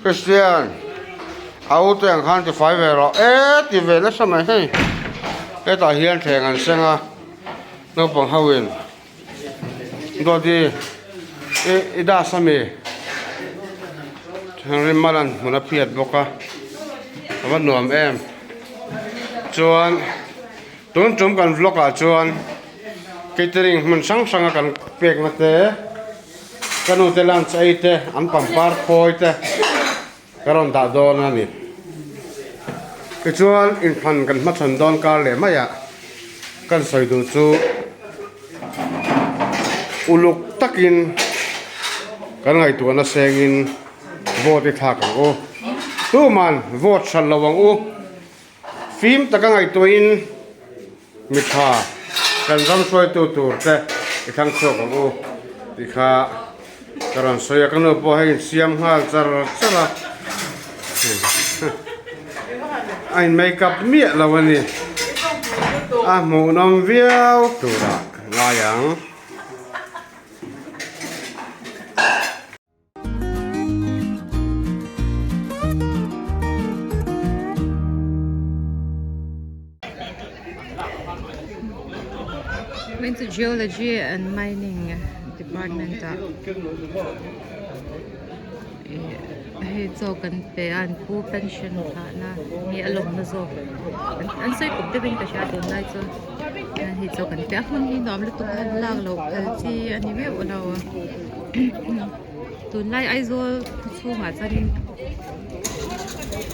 Christian a u te ang khan tifai ve rawh e ti ve nasa mai hei hetah hian thleng an seng a naupang ho in dawti i i das ami rim a lan hmun a phiat bawk a a va nuam em chuan tun tum kan vlog ah chuan catering hmun hrang hrang a kan pek na te. Ka nu te lunch ei te an pangpar khawi te ka rawn dah dawn a ni. Tichuan inthlan kan hmachhawn dawn kar leh mai ah kan sawi duh chu uluk takin kan ngaihtuahna sengin vote i thlak ang u. Tuman vote hralh lo ang u. Fim taka ngaihtuahin. Mi tha kan ram hruaitu tur te i thlang chhuak ang u tih kha ka rawn sawi a, ka nu pawh hei insiam nghal char char a, a in make up miah lo a ni, a hmuhnawm viau turah ngai ang. Went to Geology and Mining Department ah ih hei chaw kan pe a an pu pension thlah na nge a lawmna zawk an sawi kawp deuhin ka hria tunlai chu hei chaw kan pe a hmun hi nuam lutuk a lak loh phal chi a ni meuh lo. Tunlai Aizawl khaw chhungah chuanin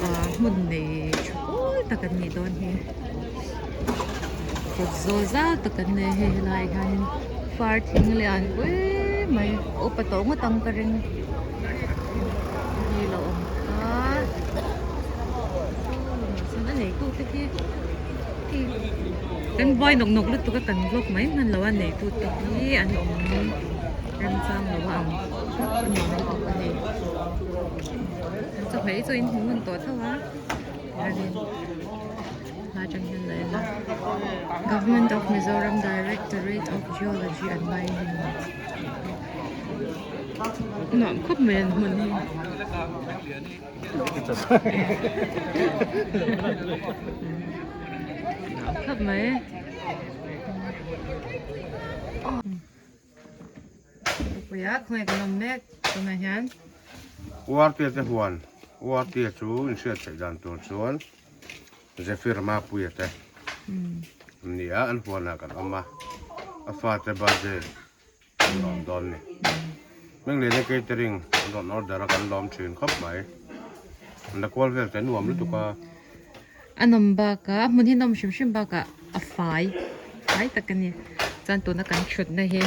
ah hmun nei tha pawl tak an nih dawn hi kawt zawl zau tak an nei a hei helaiah hianin far thing leh an pui mai upa tawh ngawt ang ka ring hi lo awm a chuan a neitu te hi kan buai nawk nawk lutuk a kan vlog mai hman lo a neitu te hi an awm. Remchang lo a ang a nuam lutuk a ni chawhmeh hi chu in hmu ngun tawh tho a hianin helai atang hian la en a Government of Mizoram Directorate of Geology and Mining nuam khawp mai an hmun hi. Nuam khawp mai. Puia khawnge kan awm mek tunah hian. Uartea te huan Uartea chu inhriat theih dan tur chuan Zephyr Mapuia te an ni a, an huanah kan awm a, a fate birthday an lawm dawn ni. Hmingliana catering an rawn order a kan lawm thin khawp mai. An la kual vel te nuam lutuk a. A nawm bakah a hmun hi nawm hrim hrim bakah a fai fai tak a ni chuan tuna kan thutna hi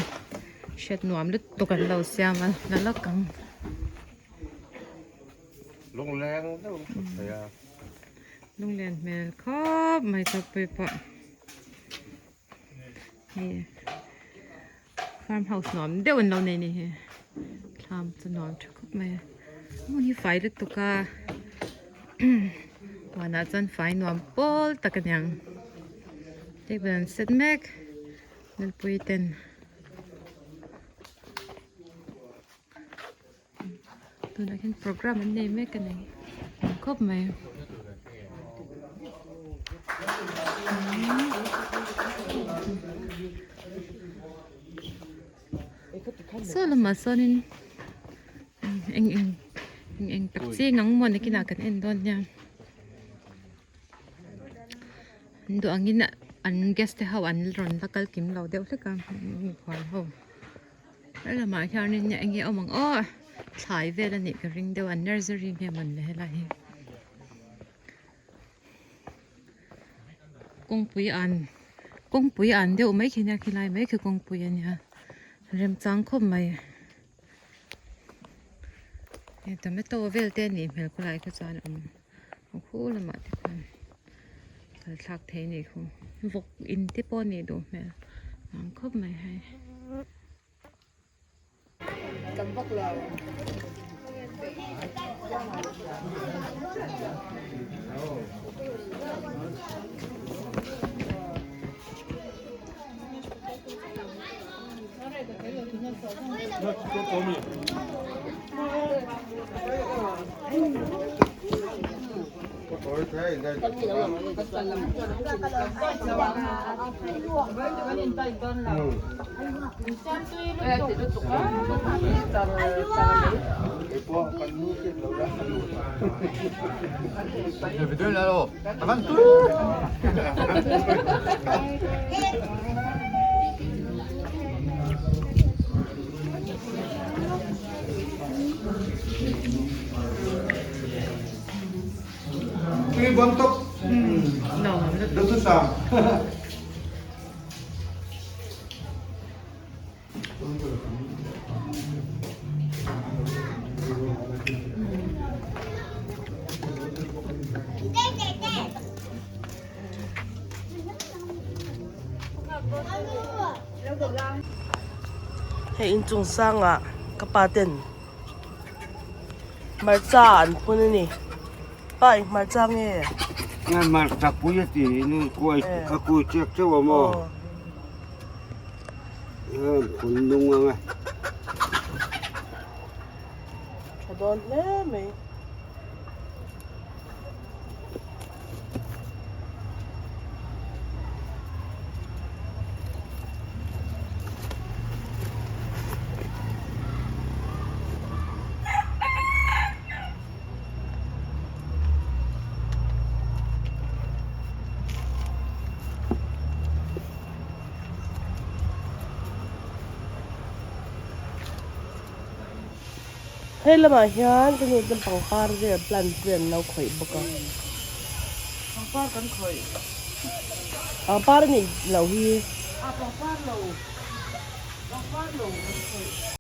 hriat nuam lutuk an lo siam a la lawk ang. Lungleng deuh thut thei a. Lunglen hmel khawp mai chu pui pawh hei farm house nuam deuh an lo nei ni hi thlam chu nuam tha khawp mai a hmun hi fai lutuk a huanah chuan fai nuam pawl tak a niang table an set mek nupui ten. Tunah hian program an nei mek a ni khawp mai. Saw lamah sawnin eng eng eng eng tak ching ang maw nakinah kan en dawn nia. An duh angin an guest te ho an rawn la kal kim lo deuh hlek a mikhual ho. He lamah hianin eng nge awm ang aw thlai vel a nih ka ring deuh a nursery nge mawn le helai hi kawngpui an kawngpui an deuh mai khi nia khilai mai khi kawngpui a nia remchang khawp mai he tomato vel te a nih hmel khawlai kha chuan a awm a khu lamah te khuan kal thlak thei a nih khu vawk in te pawh a nih duh hmel ang khawp mai hei. Hei inchung sangah ka pa ten hmarcha an phun a ni pa eng hmarcha nge? Hmarcha pui a ti nu kuai ka kui chiak teuh a maw phun nung ang e. Tha dawn hle mai. Hei lamah hian ka nu ten pangpar vel plant vel an lo khawih bawk a pangpar kan khawih pangpar a nih loh hi a pangpar lo pangpar lo kan khawih.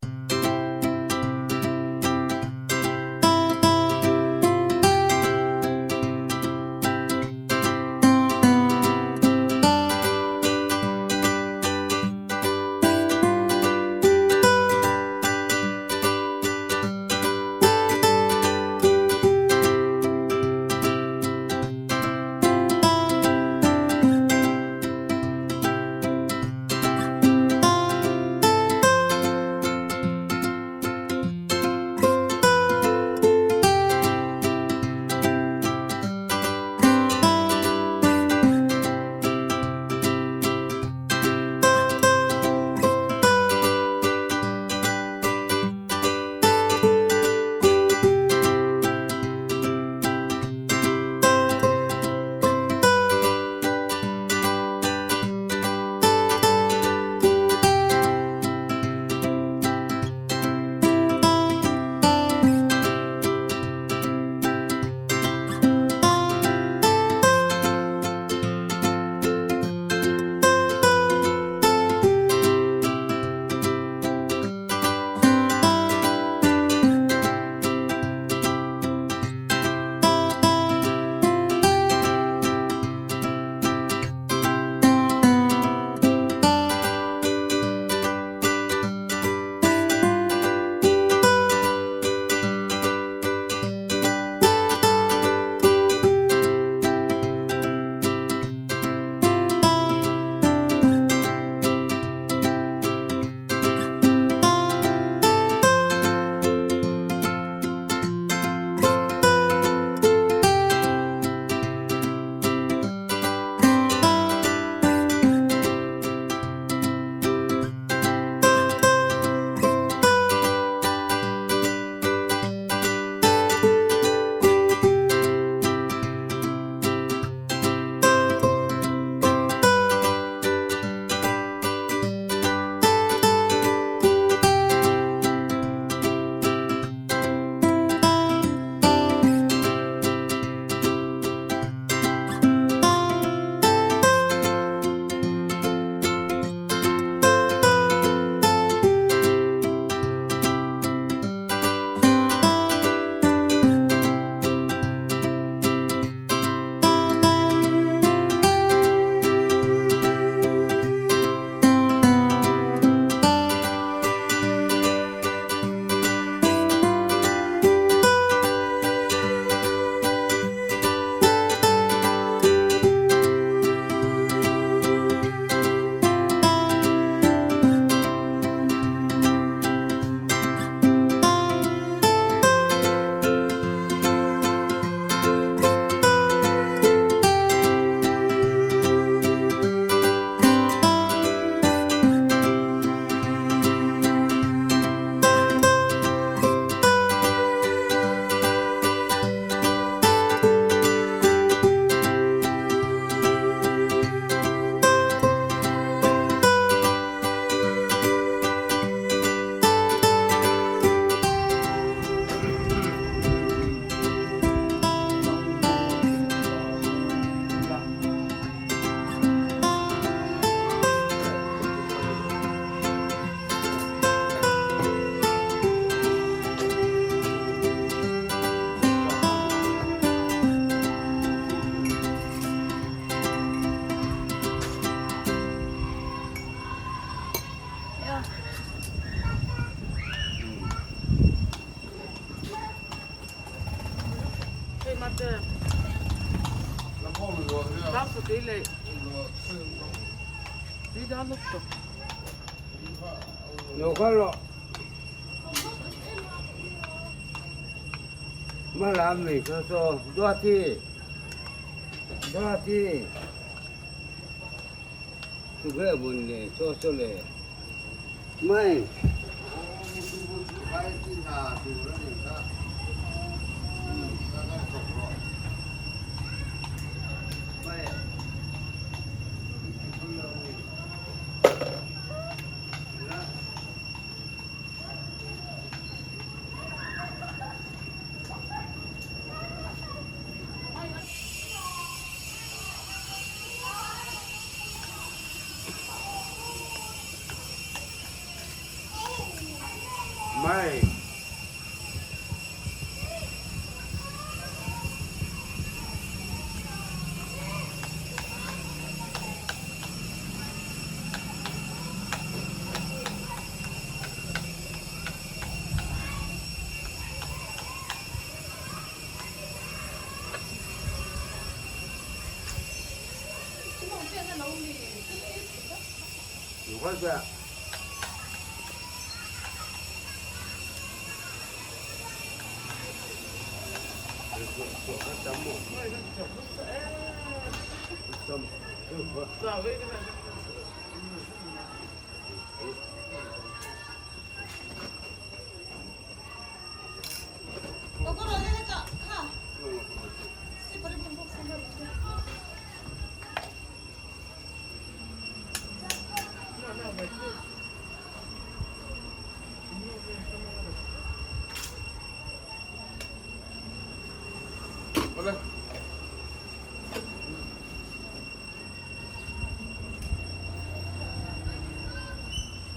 Mai.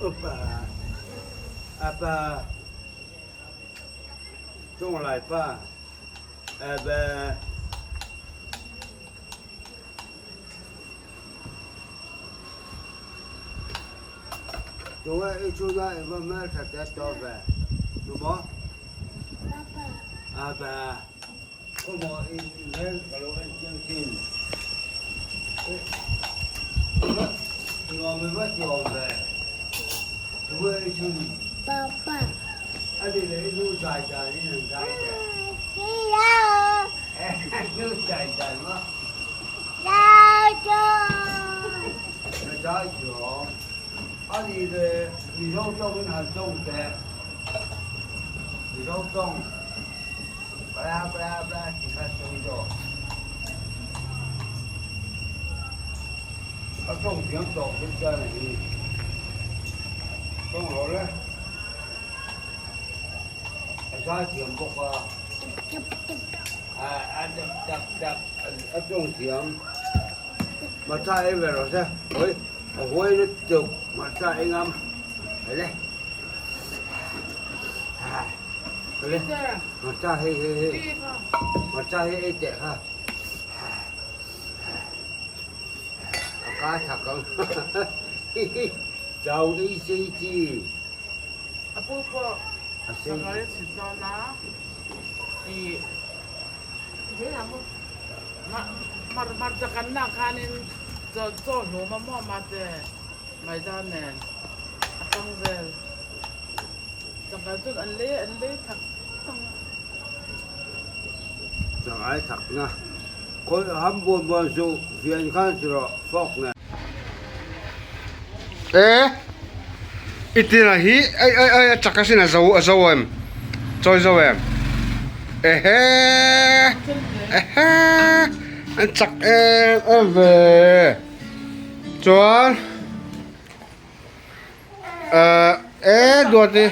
Upa apa Chung lai pa aba Tunga i chuna i va mel tha te to ve tu mo Aba Khaw maw i mel ka lo en chiang thin Nuam i va ti awm ve Tunga i chun A ni leh i nu zai dan in an zai teh Nu zai dan maw Na zai thiam A ni leh Mizo tawngin han tawng teh Mizo tawng Bla bla bla ti kha sawi zawk. A tawng thiam tawh phei chuan a hi. Tawng rawh le. A zai thiam bawk a. A dap dap dap a tawng thiam. Hmarcha ei ve rawh se. Oi a huai lutuk hmarcha ei ngam. Hele. Hele. Hmarcha hei hei hei. Hmarcha hei ei teh kha. A ka thak ang. Chau ei sei chi. A pu pawh sangai a chhit dawn a i hmarcha kan lak khanin chaw hlum a maw te maida nen a tang vel changkai chuan an lei an lei thak thak a. Changai thak na khawi ham buan buan suh fian khan si rawh fawk nen. E i tina hi ai ai ai a chak asin a zo a zo em chawi zo em ehe ehe an chak em em ve chuan eh e duat i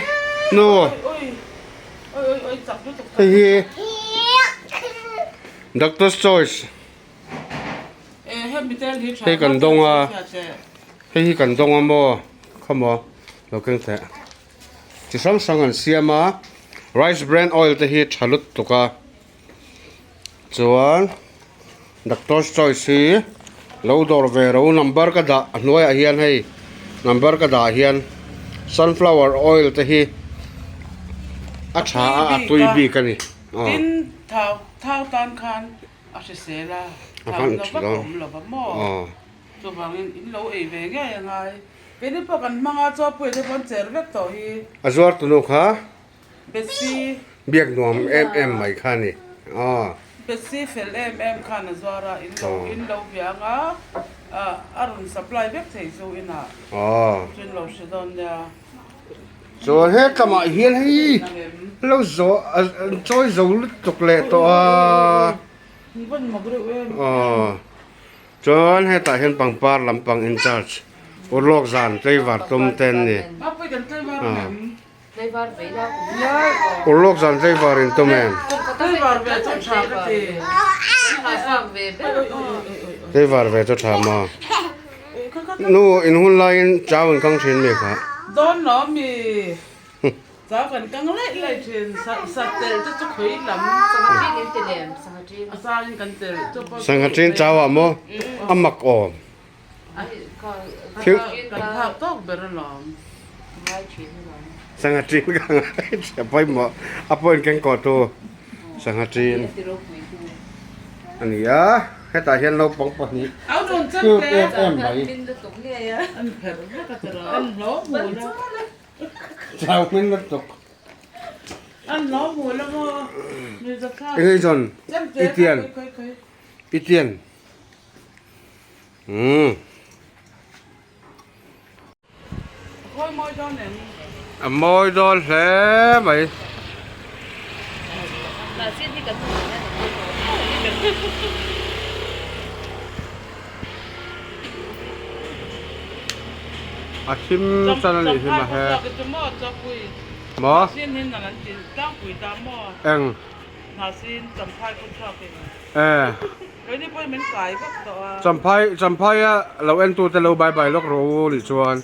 nu hei hi doctor's choice. Hei kan dawng a hei hi kan dawng a maw kha maw lo keng teh chi hrang hrang an siam a rice bran oil te hi tha lutuk a chuan doctor's choice hi lo dawr ve ro number ka dah a hnuaiah hian hei number ka dah hian sunflower oil te hi a tha a a tui bik a ni. Tin, thau thau tan khan a hrisel a, thauna vak a awm lo va maw? Chuvangin in lo ei ve ngei a ngai. Keini pawh kan hmang a, chaw puia te pawh an cher vek tawh hi. A zuar tunu kha Betsy. Biak nuam em em mai kha a ni. Betsy fel em em khan a zuar a, in lo in lo viang a, a rawn supply vek thei chu inah chu in lo hre dawn nia. Chuan he tlamah hian hei lo zawh an chawi zo lutuk leh tawh a. Chuan hetah hian pangpar lampang in charge urlawk zan tlaivar tum te an ni. Urlawk zan tlaivar in tum em? Tlaivar ve chu tha maw? Nu in hun laiin chau in kang thin mi kha. Dawn lo mi chau kan kang laih laih thin sat telh te chu khawi lam Sangha thin in ti lem sangha thin. A sangin kan telh chu pawh Sangha thin chau ah maw a mak awm. Thil kan phak tawk ber alawm. Sangha thin ka ngai thin a pawimawh a pawhin keng kawh tu sangha thin a ni a hetah hian naupang pahnih cute em em mai chau hmin lutuk eng nge zawn i tian i tian umm. A mawi dawn hle mai. A thim chan a nih hi mahe. Maw? Eng? E. Champhai Champhaia lo en tute lo bye bye lawk rawh u nih chuan.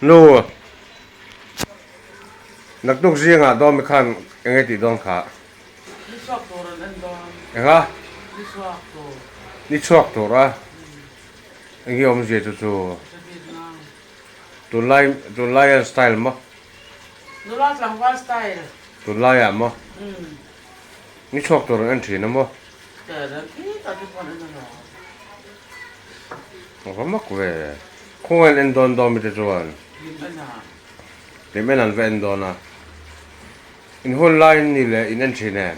Nu naktuk zingah dawn mi khan eng nge tih dawn kha? Enga? Ni chhuak tur a eng nge awmzia chu chu tunlai tunlai an style maw? Nula tlangval style. Tunlai ah maw? Ni chhuak tur an en thin a maw? A va mak ve. Khawngaih an en dawn dawn mi te chuan. Hlim en an va en dawn a. In hun lai in ni leh in en thin em?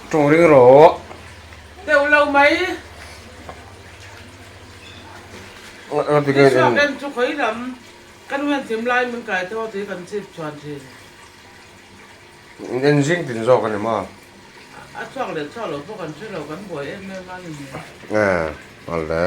Tawng ring rawh. Deuh lo mai. Ni chhuak en chu khawi lam kan huan thim lai min kai tho tih kan chip chhuan thin. In en zing tin zawk a ni maw? A chhuak leh chhuak lo pawh kan hre lo kan buai em em a ni. E, a le.